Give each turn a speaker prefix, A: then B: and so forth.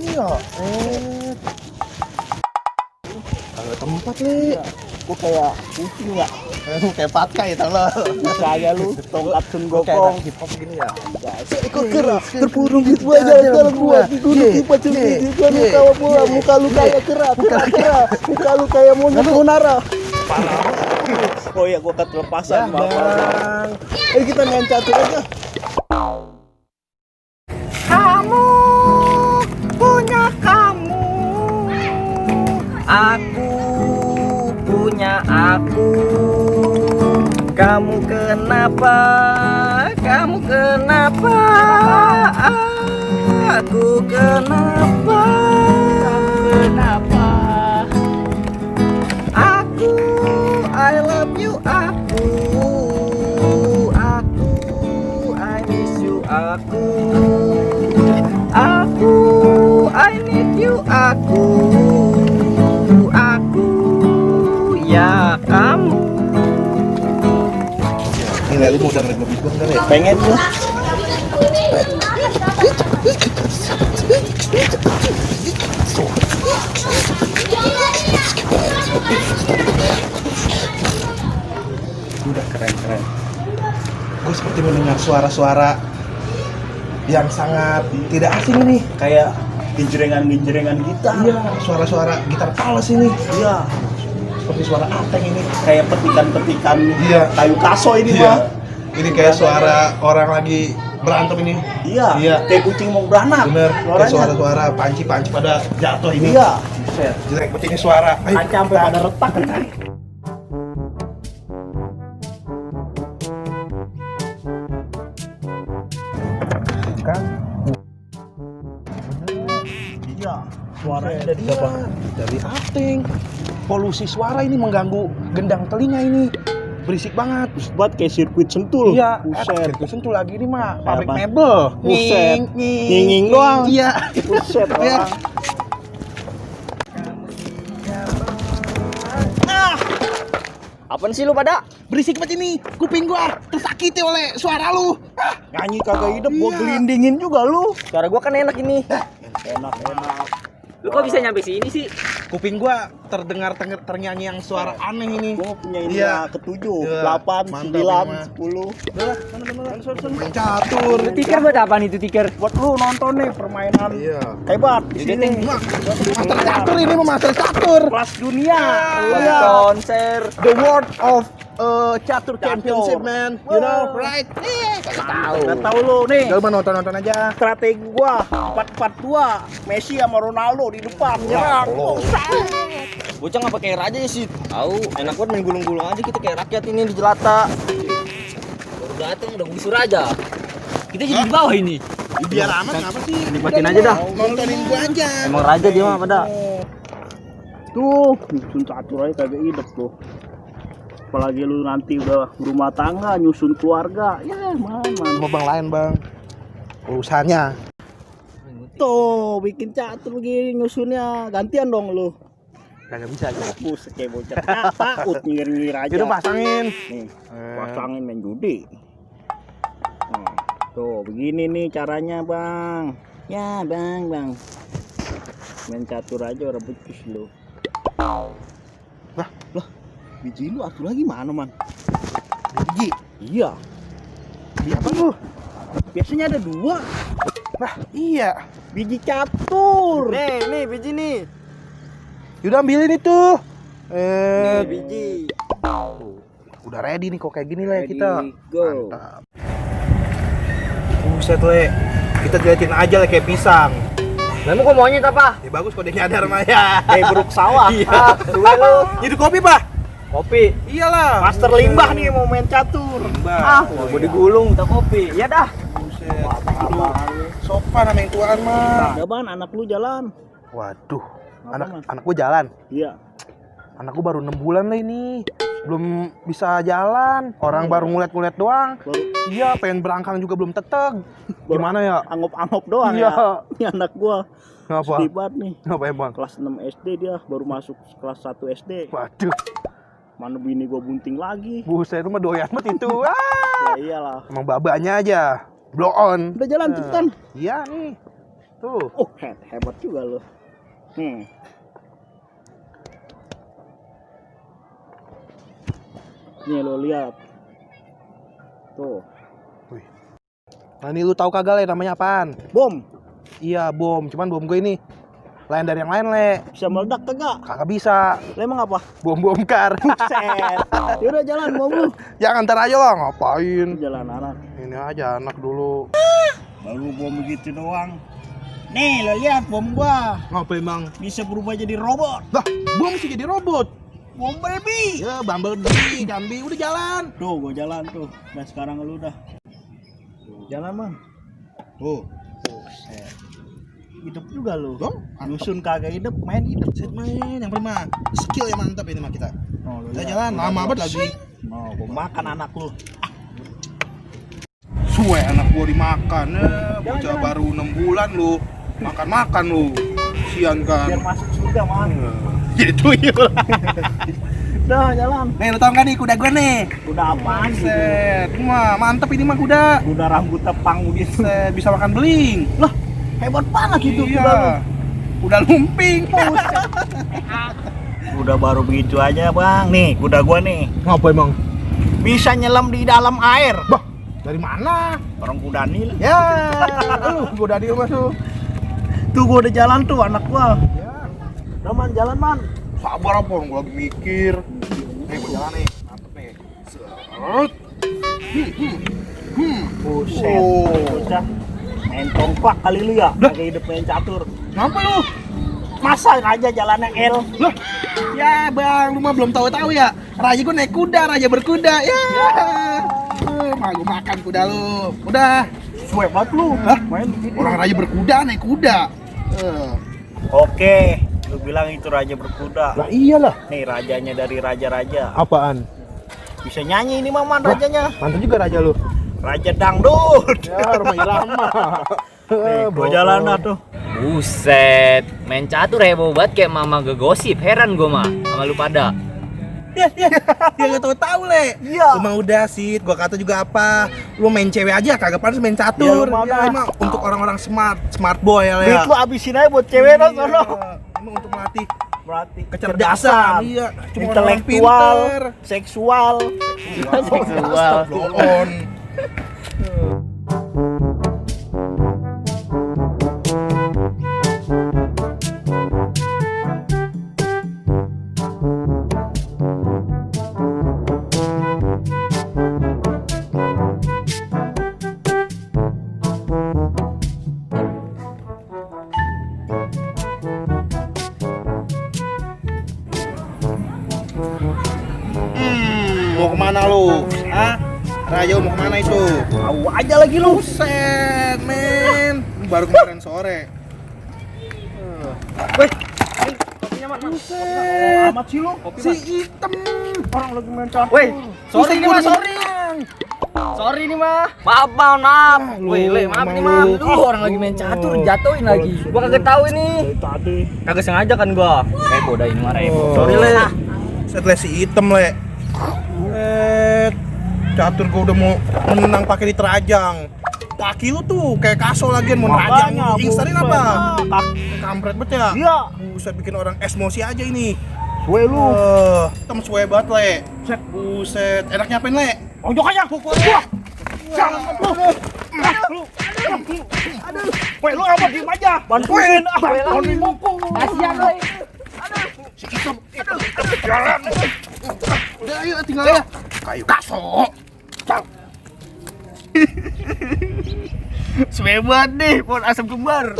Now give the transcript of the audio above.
A: ini ya? Kalau tempat nih.
B: Gua kayak kucing ya.
A: Kayak patkai tau lo.
B: Bisa aja lu tongkat sun gokong.
A: Hip hop gini ya.
B: Ikut kerak terpurung gitu aja kalau gua di gunung kipas cumi gua muka bola muka lu kayak kerak muka lu kayak monyet munara. Parah. Oh iya gua ketelepasan
A: Bang.
B: Ayo kita main catur aja.
C: Kamu punya kamu, aku punya aku. Kamu kenapa? Kamu kenapa? Aku kenapa? Kenapa? Aku, I love you. Aku, I miss you. Aku, I need you. Aku, ya kamu.
A: Gila lu mau denger gue bingung kan ya?
B: Pengen gua.
A: Udah keren. Gue seperti mendengar suara-suara yang sangat tidak asing nih.
B: Kayak genjrengan gitar.
A: Iya, suara-suara gitar pales ini.
B: Iya.
A: Seperti suara ateng ini.
B: Kayak petikan-petikan
A: Iya.
B: kayu kaso ini
A: Iya.
B: mah.
A: Ini kayak suara orang lagi berantem ini.
B: Iya. Kayak kucing mau beranak.
A: Bener. Kayak
B: Suaranya.
A: suara-suara panci pada jatuh ini.
B: Iya.
A: Buset, jelek banget ini suara. Ayo,
B: Kaca sampai pada retak kan.
A: kan.
B: Iya. Suaranya dari apa?
A: Dari ateng. Polusi suara ini mengganggu gendang telinga ini. Berisik banget.
B: Buat kayak sirkuit sentul.
A: Iya,
B: Buset.
A: sentuh lagi ini mah pabrik
B: Apa?
A: mebel.
B: Buset. Nging doang.
A: Iya.
B: Buset
A: Iya.
B: orang.
C: Apaan sih lu pada?
A: Berisik banget ini. Kuping gua tersakiti oleh suara lu.
B: Nyanyi kagak hidup gua
A: Iya.
B: gelindingin juga lu.
C: Suara gua kan enak ini.
B: Enak.
C: Lu kok bisa nyampe sini sih?
A: Kuping gua terdengar ternyanyi yang suara aneh ini.
B: Gua punya ini
A: Iya.
B: ya ketujuh,
A: Iya.
B: 8,
A: Mantap,
B: 9,
A: emang.
B: 10.
A: Udah, main catur.
C: Itu tiker buat apa nih itu tiker?
B: Buat lu nonton nih permainan
A: Iya.
B: hebat di
C: Jadi,
B: sini.
A: Master catur ini mah master catur.
B: Kelas dunia.
A: Iya.
C: Konser.
A: The world of catur
B: Catur.
A: championship, man. You know, right?
B: Gak tahu lu nih.
A: Jangan nonton aja.
B: Strategi gua 4-4-2, Messi sama Ronaldo di depan nyerang.
C: Bocah nggak pakai raja ya sih? Tahu, enak banget main gulung-gulung aja kita kayak rakyat ini di jelata. Baru datang udah gusur aja. Kita jadi di bawah ini.
A: Biar amat ngapa sih?
C: Nikmatin aja dah.
A: Nontonin gua aja.
C: Emang raja dia mah pada.
B: Tuh, nyusun catur aja kagak hidup tuh. Apalagi lu nanti udah berumah tangga, nyusun keluarga, ya mana.
A: Sama bang lain, Bang. Urusannya.
B: Tuh, bikin catur begini nyusunnya, gantian dong lu.
A: Kagak bisa aja.
B: Buset kayak bocah. Takut nyengir-nyengir aja.
A: Udah pasangin.
B: Nih, pasangin main judi. Nah, tuh, begini nih caranya, Bang. Ya, Bang. Main catur aja orang becus lu. Lah, biji lu atur lagi mana, Man?
A: Biji.
B: Iya.
A: Biji apa lu?
B: Biasanya ada 2.
A: Nah, iya.
B: Biji catur.
C: Nih biji nih.
A: Yaudah ambilin itu.
C: Nih biji.
A: Udah ready nih kok kayak gini lah ya kita.
B: Ready, go.
A: Mantap. Buset le. Kita jelatin aja lah kayak pisang.
C: Memang kok monyet apa?
A: Ya bagus kok dia nyadar mah ya.
B: Kayak beruk sawah.
A: Iya.
C: Dua lu.
A: Itu kopi, Pak.
C: Kopi.
A: Iyalah.
B: Master limbah nih mau main catur.
A: Limbah.
C: Mau digulung minta kopi. Ya dah.
A: Buset. Aduh. Sopan sama yang tuaan mah.
B: Ada ban anak lu jalan.
A: Waduh.
B: Apa, Mas?
A: Anak gua jalan.
B: Iya.
A: Anak gua baru 6 bulan lah ini. Belum bisa jalan. Orang baru ngulet-ngulet doang.
B: Baru
A: Iya, pengen berangkang juga belum teteg. Gimana ya?
B: angop-angop doang
A: Iya.
B: ya. Ini anak gua.
A: Ngapa?
B: Sedih banget nih.
A: Ngapa emang?
B: Kelas 6 SD dia baru masuk kelas 1 SD.
A: Waduh.
B: Mana bini gua bunting lagi.
A: Buset, lu mah doyan banget itu. Ah.
B: Ya iyalah.
A: Emang babanya aja. Blow on.
B: Udah jalan cepetan.
A: Iya nih. Tuh.
B: Oh, hebat juga lo. Nih lo lihat. Tuh.
A: Wih. Nah ini lu tahu kagak le namanya apaan?
B: Bom.
A: Iya bom, cuman bom gue ini lain dari yang lain le.
B: Bisa meledak kagak?
A: Kagak bisa.
B: Lo emang apa?
A: Bom kar.
B: Set. Yaudah jalan bom lu.
A: Jangan ntar aja lah ngapain.
B: Jalan anak.
A: Ini aja anak dulu.
B: Baru bom begitu doang. Nih lo lihat bom gua.
A: Ngapa emang?
B: Bisa berubah jadi robot.
A: Lah, bom sih jadi robot.
B: Bom baby.
A: Ya, Bumblebee, Jambi udah jalan.
B: Tuh gua jalan tuh. Dan sekarang lu udah. Jalan bang.
A: Tuh.
B: Set. Hidup juga lu.
A: Dong,
B: Dusun kagak hidup, main hidup.
A: set main yang prima. Skill yang mantap ini mah kita.
B: Oh,
A: Udah jalan lama banget lagi.
B: Mau gua makan anak lu.
A: Suwe anak gua dimakan. Bocah
B: Jalan.
A: baru 6 bulan lu. Makan lu. Sian kan.
B: Biar masuk surga man.
A: Jadi tuyul.
B: Udah jalan.
A: Nih, lu tau gak nih kuda gua nih?
B: Udah apaan gitu?
A: Set, mah mantep ini mah kuda.
B: Udah rambut tepang begitu.
A: Set, bisa makan beling.
B: Lah, hebat banget itu
A: Iya.
B: kuda lu.
A: Udah lumping.
B: Udah baru begitu aja bang. Nih kuda gua nih.
A: Ngapa emang?
B: Bisa nyelam di dalam air.
A: Bah, dari mana?
B: Orang kuda nil.
A: Ya, lu kuda dia masuk.
B: Tuh gua udah jalan tuh anak gua.
A: Ya,
B: Udah man jalan man.
A: sabar apa? Gua lagi mikir. Nih, gua jalan nih. Mantep nih. Set.
B: Buset.
A: Oh.
B: Bocah. Main tongpak kali lu ya. Pakai hidup main catur.
A: Ngapa lu?
B: Masa aja jalannya L.
A: Lah, ya bang, lu mah belum tahu ya. Raja gua naik kuda, raja berkuda. Ya. Mah gua makan kuda lu. Udah.
B: Suwe banget lu.
A: Hah?
B: Main begini.
A: Orang raja berkuda naik kuda.
B: Oke, lu bilang itu raja berkuda.
A: Lah iyalah.
B: Nih rajanya dari raja-raja.
A: Apaan?
B: Bisa nyanyi ini maman rajanya.
A: Mantap juga raja lu.
B: Raja dangdut.
A: Ya, rumah irama.
B: Nih, gua jalan dah tuh.
C: Buset, main catur heboh banget kayak mama gegosip. Heran gue mah sama lu pada.
A: Ya nggak tahu le.
B: Iya.
A: Lu mah udah sih, gua kata juga apa. Lu main cewek aja, kagak pantas main catur.
B: Iya, lu mah
A: Ya,
B: dah.
A: emang untuk orang-orang smart boy ya le.
B: Duit lu abisin aja buat cewek dah sono.
A: Iya, emang untuk melatih
B: Berarti
A: kecerdasan. Iya, cuma orang
B: intelektual,
A: pinter.
B: seksual.
C: Seksual.
A: Blow on. Mau kemana lu? Hah? Raja mau kemana itu?
B: Tahu aja lagi lu.
A: Buset, men. Baru kemarin sore.
B: Weh, kopinya mana?
A: Buset.
B: Amat sih lu.
A: Si hitam.
B: Orang lagi main catur.
C: Weh, sorry nih mah,
A: Buset,
C: sorry. Sorry nih mah. Maaf, maaf. Weh, Le, maaf nih mah. Lu orang lagi main catur, jatuhin lagi. Gua kagak tahu ini.
B: Dari tadi.
C: Kagak sengaja kan gua. Rebo dah ini mah rebo.
A: Oh.
C: Sorry, Le.
A: Set le si hitam le. Catur gua udah mau menang pakai diterajang. Kaki lu tuh kayak kaso lagi mau nerajang.
B: Makanya,
A: Instarin
B: buset.
A: apa?
B: Ah,
A: Kampret banget ya.
B: Iya.
A: Buset bikin orang emosi aja ini.
B: Gue lu.
A: Hitam suwe banget le. Buset, enaknya apain le?
B: Ojok aja. Pukul. Wah. Jangan lu. Lu. Aduh. Weh, lu apa diem aja? Bantuin. Bantuin mukul.
C: Kasihan, Le.
A: Si hitam. Jalan. Udah ayo tinggal ya. Kayu kaso.
B: Sebebat nih, pohon asam kembar.